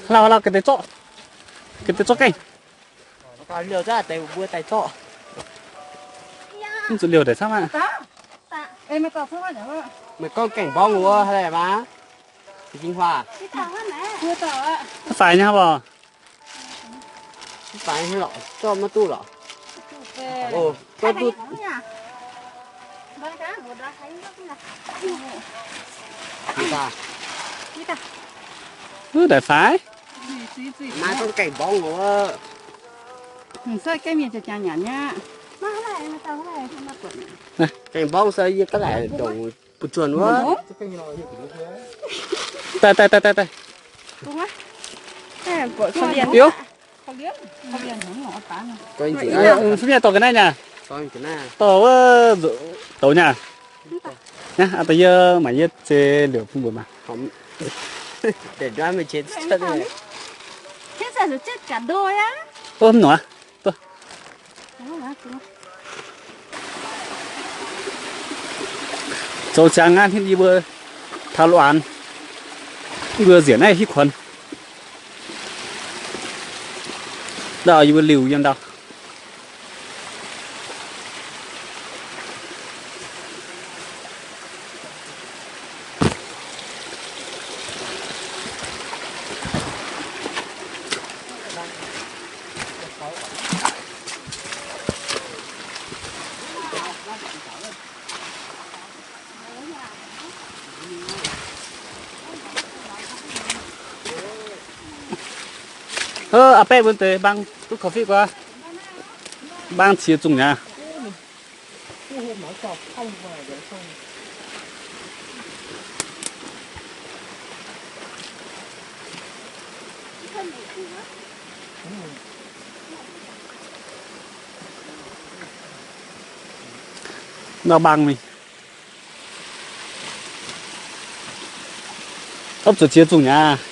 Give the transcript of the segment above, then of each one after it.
Lauh, lauh, ga'deix zorqv, ga'deix zorqv gaengh. Liouh zaqv deix mbuo daaih zorqv. Mv zuqc liouh deix camv aqv. Meih gorngv gaengh mborngv wuov, haaix laih maah? Jing huaax. Faix nyei mv baac. Mv faix nyei lorqc, zorqv maiv duqv lorqc. Oc, zorqv duqv. Wuov daaih faix. Naaiv gorngv gaengh mborngv wuov. Gaengh mborngv se yie gaav laaic ndongc buoz-juonh wuov. Daaih, daaih, daaih, daaih. Biouv. Mv fai dorh ga'naaiv nyei. Dorh wuov douz nyei. Aa, da'yie maac yie zeix liouc bun mbuo maah. Mv nor. Zoux ziangx aqv, hitv yie mbuo taux luoqc anx, yie mbuo nzienc naaiv hitv kuonx. Ndau yie mbuo liuh yiem ndau. Aa, baeqv mbuo deix mbaang duqv coffee guaav. Mbaang ciex zungh nyei. Nor mbaang mingh. Opv zuqc ziex zungh nyei aqv.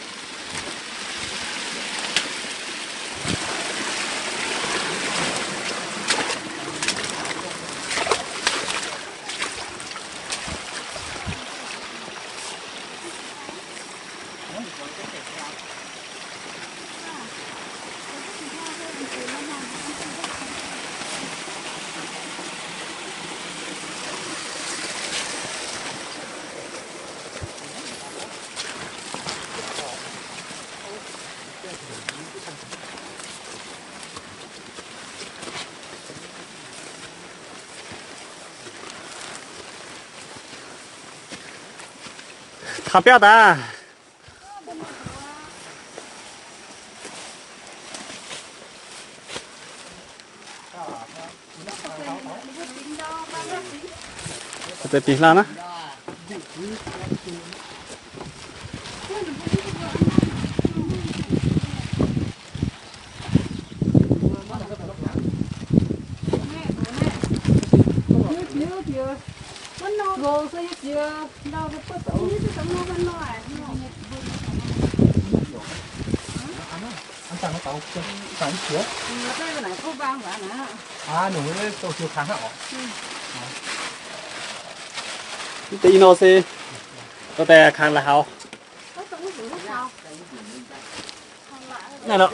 Taux biauv daaih. Deix dingh hlauv naaiv. Mv deix ih nor se dorh daaih kangx la'haux. Naaiv nor.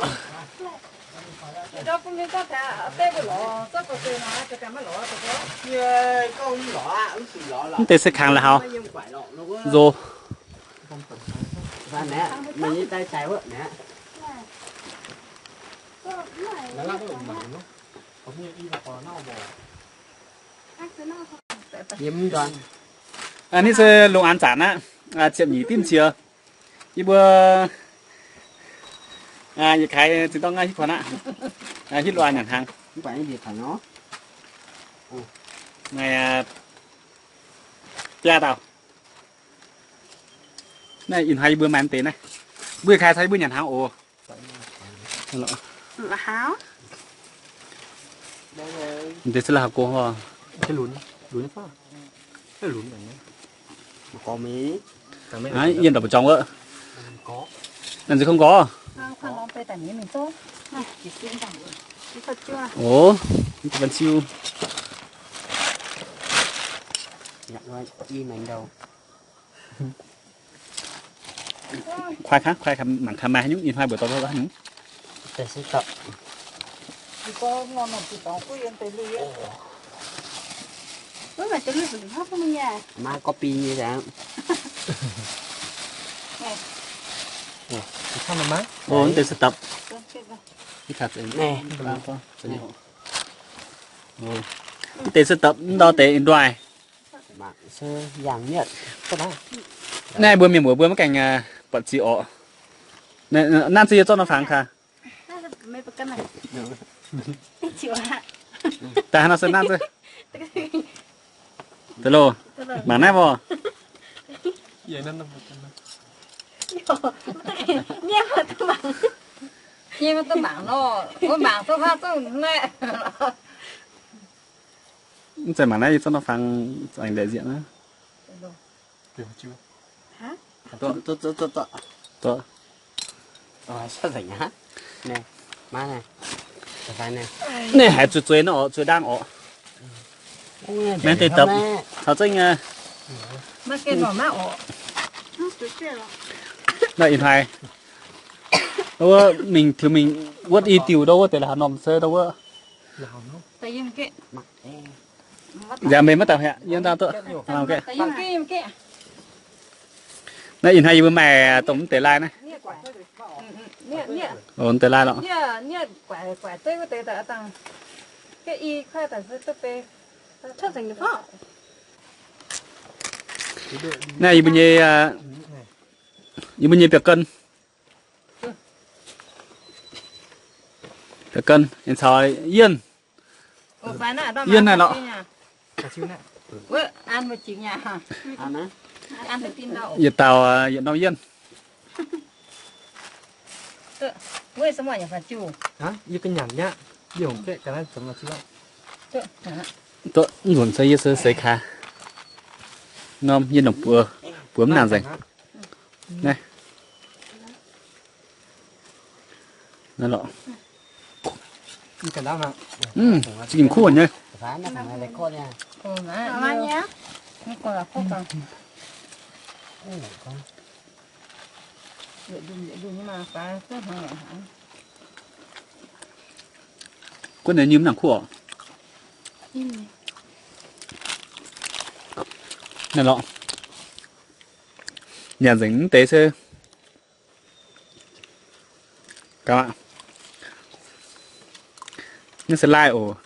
Mv deix se kangx la'haux. Nzox. Aa, naaiv se lungh aanx zanc aqv. Ziepc nyeic dimv qiex. Yie mbuo yietc kaaix zinh dorng hitv kuonx aqv. Hitv loz-hnoi nyanc hnaangx. Naaiv biaa dauh. Naaiv ih hnoi yie mbuo maaih mv deix naaiv. Mbuo yietc kaaix caux yie mbuo nyanc hnaangx oc. Mv deix se la'haux gox oc. Yie ndorpc mbu'zorng wuov. Nangc nziex kouv nqorx. Ov, ban siu. Kuaai kaav, kuaai kaav, mangc kaav maaih haaix nyungc ih hnoi mbuoqc dorh haaix nyungc. Maiv gorngv biei nyei aqv. Mv deix se dapc. Mv deix se dapc ndau deix nduaih. Naaiv mbuo mienh muoz mbuo maiv gaengh buatc ziqc orqc. Nanv se yie zorqv nor fangx kaav. Daaih haaix nor se nanv se. Deix loh, mangc naaiv mbuo. Mv zeiz mangc naaiv, yie zorqv nor fangx, aengx ndaix nzieqc naaiv. Naaiv haiz zueiz zueiz nor orqc, zueiz ndaang orqc. Maiv deix dapc taux zengv. Naaiv ih hnoi wuov mingh tiux mingh wuotv i diuh ndau wuov deix la'haux normh se ndau wuov. Nzangc mbenc maiv daaih haic, yie ndau duqv. Naaiv ih hnoi yie mbuo maaih dongh mv deix lai naaiv. Mv deix lai lorqc. Naaiv yie mbuo nyei, yie mbuo nyei biaa gan. Biaa gan aengx caux yienh. Yienh naaiv lorqc. Yietc dauh yietc norm yienh. Duqv nzunc se yie se seix kaax. Norm yie nongc buoz, buoz mv nangc nzengc. Naaiv, naaiv lorqc. Zinh kuv nyei. Guov nyei nyim nangc kuv orqc. Naaiv lorqc. Nyanc nzengc mv deix se gauh aqv. Naaiv se lai oc.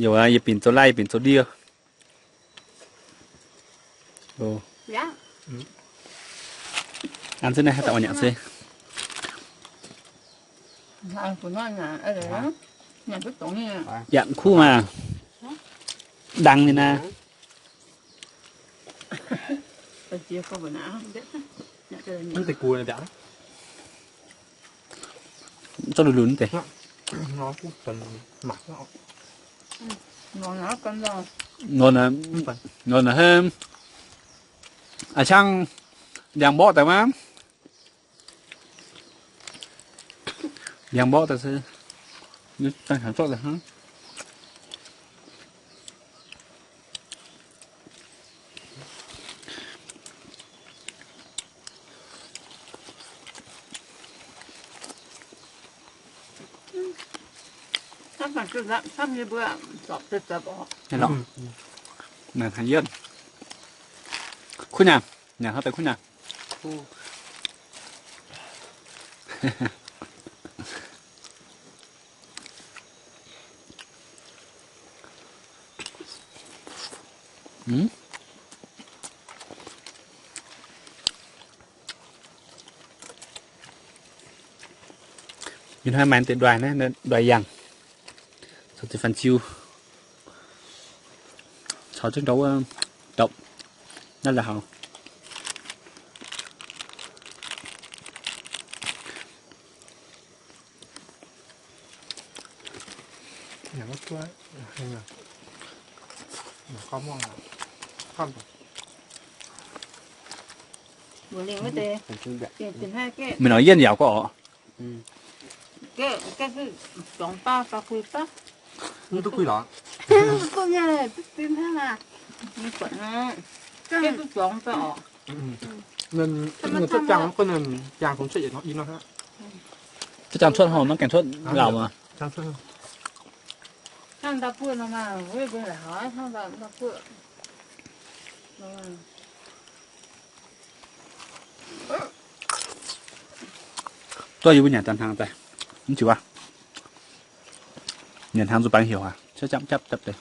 Yie binc zoux lai, yie binc zoux ndie. An se naaiv haaix dauh nyanc se. Yaac kuv maah. Dangx nyei naaiv. Zorqv lunx lunx deix. Nor, nor, a'ciangv ndiangx mborqv daaih maah. Ndiangx mborqv daaih se, dangh hnyangx zorqv daaih hnangv. Naaiv lorqc, naaiv haaix yienh? Kuv nyanc, nyanc hnangv deix kuv nyanc. Ih hnoi maaih deix ndoih naaiv, ndoih yangh, caux deix fanh ziu, caux jienv ndau wuov, ndau, naaiv la'haux. Mbuo lingh wuov deix, mingh nor yienh yaac gorqv oc. Cuotv jangx cuotv hov, maiv gaengh cuotv laauc maah. Duqv yie mbuo nyanc daaih hnangv daaih, mv ziux aqv. Nyanc hnangv nzuqc bangc heuc aqv, japv japv deix.